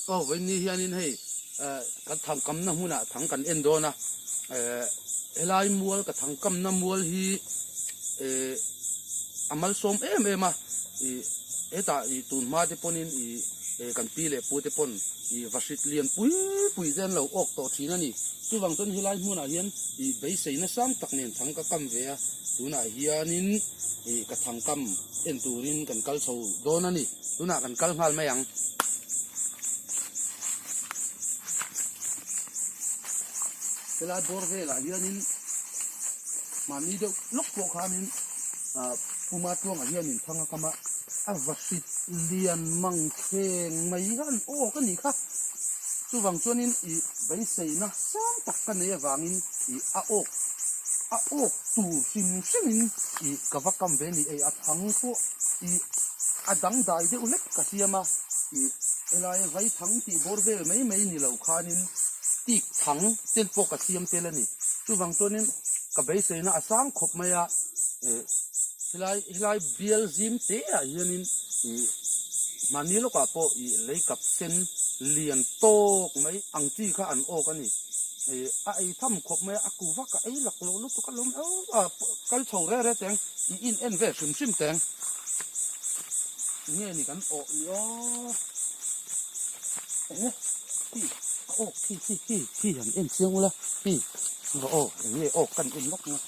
Aw vawiin hianin hei kan thang kamna hmunah thang kan en dawn a, helai mual ka thang kamna mual hi a malsawm em em a, hetah tun hma te pawhin kan pi leh pu te pawn vahrit lian pui pui te an lo awk tawh thin a ni. Chuvang chuan helai hmunah hian beiseina sang tak nen thang ka kam ve a, tunah hianin ka thang kam en turin kan kal chho dawn a ni. Tunah kan kal nghal mai ang. Helai bawr velah hianin mahni deuh lawk pawh khanin ah puma tuangah hianin thang a kam a, a va hrit lian mang thleng mai han awk a nih kha. Chuvang chuanin ih beiseina sang tak ka nei avangin ih a awk a awk tur hrim hrimin ih ka va kam ve a ni. Ei a thang pawh ih a dangdai deuh hlek ka siam a, ih helaia vai thang tih bawr vel mai mai ni lo khanin tik thang tel pawh ka siam tel a ni. Chuvang chuanin ka beiseina a sang khawp mai a, ih helai helai bial zim te ah hianin ih mahni lawkah pawh ih lei kap sen lian tawk mai ang chi kha an awk a ni. Ih a ei tham khawp mai a, a ku vak a ei lak loh lutuk a lawm a, kal chho reh reh teng. I in en ve hrim hrim teng. Nge ni kan awh ni aw. Enge khi a awk khi khi khi khi han en chiang ula khi rawh aw enge awk kan en lawk anga.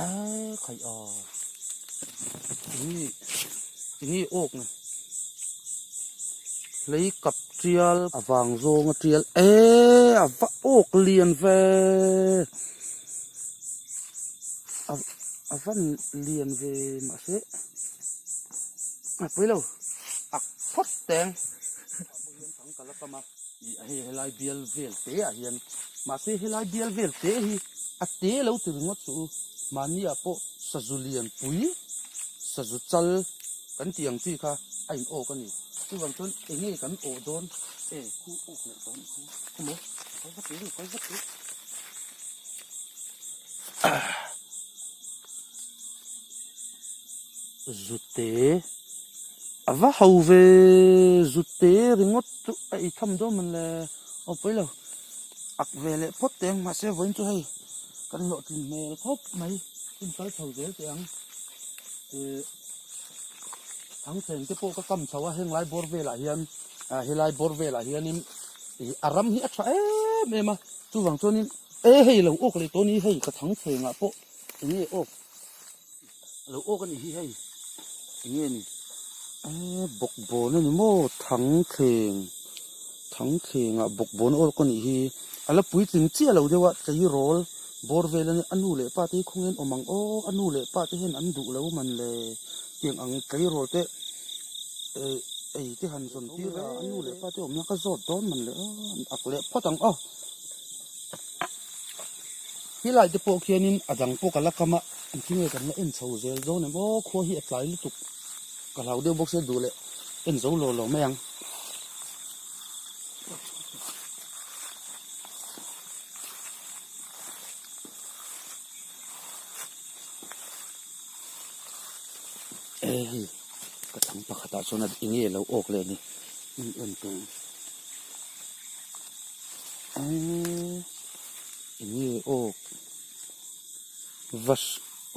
A khaih a enge enge awk ni lei kap tial a vang zawng a tial e a va awk lian ve. A van lian ve mahse a pui lo ak phawt teng thang ka la tam a ih hei helai bial vel te ah hian mahse helai bial vel te hi a te lo ti ringawt suh u mahni ah pawh sazu lian pui sazu chal kan tih ang chi kha a in awk a ni chuvang chuan eng nge kan awh dawn e khu awk leh dawn khu emaw kal vat tur kal vat tur. Zute a va ho ve zute ringawt chu a ei tham dawn mawn le aw pawi lo ak ve leh phawt teh ang mahse vawiin chu hei kan hlawhtlin hmel khawp mai hun kal chho zel teh ang ih thangthleng te pawh ka kam chho a heng lai bawr velah hian ah helai bawr velah hianin ih a ram hi a tha em em a chuvang chuanin e hei lo awk leh tawh a ni hei ka thangthleng ah pawh eng nge awk lo awk a nih hi hei eng nge ni e bawkbawn a ni maw thangthleng thangthleng ah bawkbawn awk a nih hi a la puitling chiah lo deuh a tleirawl bawr vel a nia a nu leh pa te hi khawnge an awm ang aw a nu leh pa te hian an duh lo man le tiang ang tleirawl te eh ei te han zawn tir a a nu leh pa te awmna ka zawt dawn man le aw an ak leh phawt ang aw. Helai te pawh khianin a dang pawh ka la kam a, engtin nge kan la en chho zel dawn em aw, khua hi a tlai lutuk ka hlau deuh bawk sia duh leh en zo lo lo mai ang. E hei ka thang pakhatah chuan eng nge lo awk leh ni en en teh. Eee enge awk va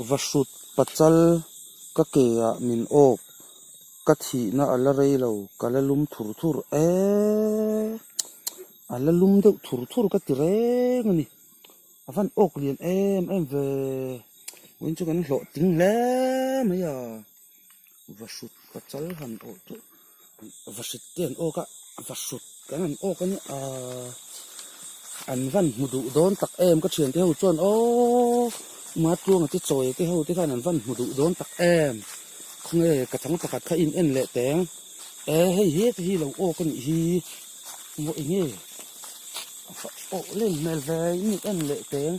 va hrut pachal ka ke ah min awk ka thihna a la rei lo ka la lum thur thur eee a la lum deuh thur thur ka ti reng a ni a van awk lian em em ve vawiin chu kan hlawh ting hle mai a va hrut pachal han awh chu va hrit te an awk a va hrut kan han awk a nia ahh an van hmu duh dawn tak em ka thiante ho chuan aww Matluanga te chawi te ho te khan an van hmu duh dawn tak em khawnge ka thang pakhat kha in en leh teng e hei heta hi lo awk a nih hi maw enge awh len hmel ve in en leh teng.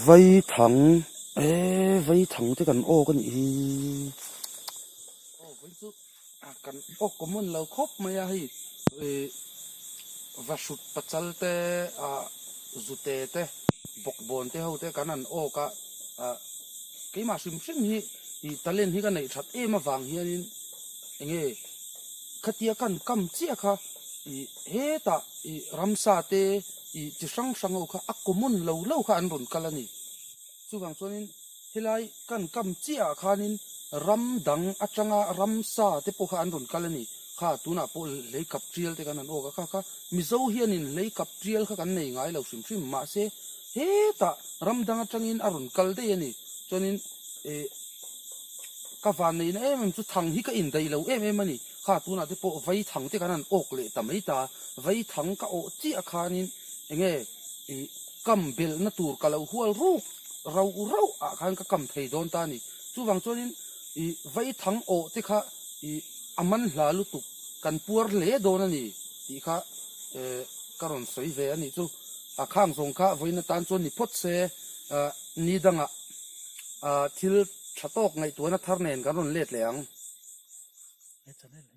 Vaithang e vaithang te kan awk a nih hi aw vawi chu kan awk common lo khawp mai a hei ih vahrut pachal te ah zute te bawkbawn te ho te kan han awk a ah keimah hrim hrim hi. I talent hi ka neih that em avang hianin enge khatia kan kam chiah kha i hetah i ramsa te i chi hrang hrang ho kha a common lo lo kha an rawn kal a ni. Chuvang chuanin helai kan kam chiah ah khanin ram dang atanga ramsa te pawh kha an rawn kal a ni. Kha tunah pawh hlei kap tial te kan han awk a, kha kha Mizo hianin hlei kap tial kha kan nei ngai lo hrim hrim mahse hetah ram dang atangin a rawn kal daih a ni. Chuanin eh ka van neihna em em chu thang hi ka indaih lo em em a ni. Kha tunah te pawh vai thang te kan han awk leh ta mai ta, vai thang ka awh chiah khanin enge ih kam belhna tur ka lo hual ruk rauh rauh ah khan ka kam thei dawn ta a ni. Chuvang chuanin ih vai thang awh te kha ih a man hla lutuk kan puar hle dawn a ni tih kha eh ka rawn sawi ve a nih chu. A khang zawng kha vawiin atan chuan ni phawt se ah ni dangah ah thil tha tawk ngaihtuahna thar nen kan rawn let leh ang. He channel hi.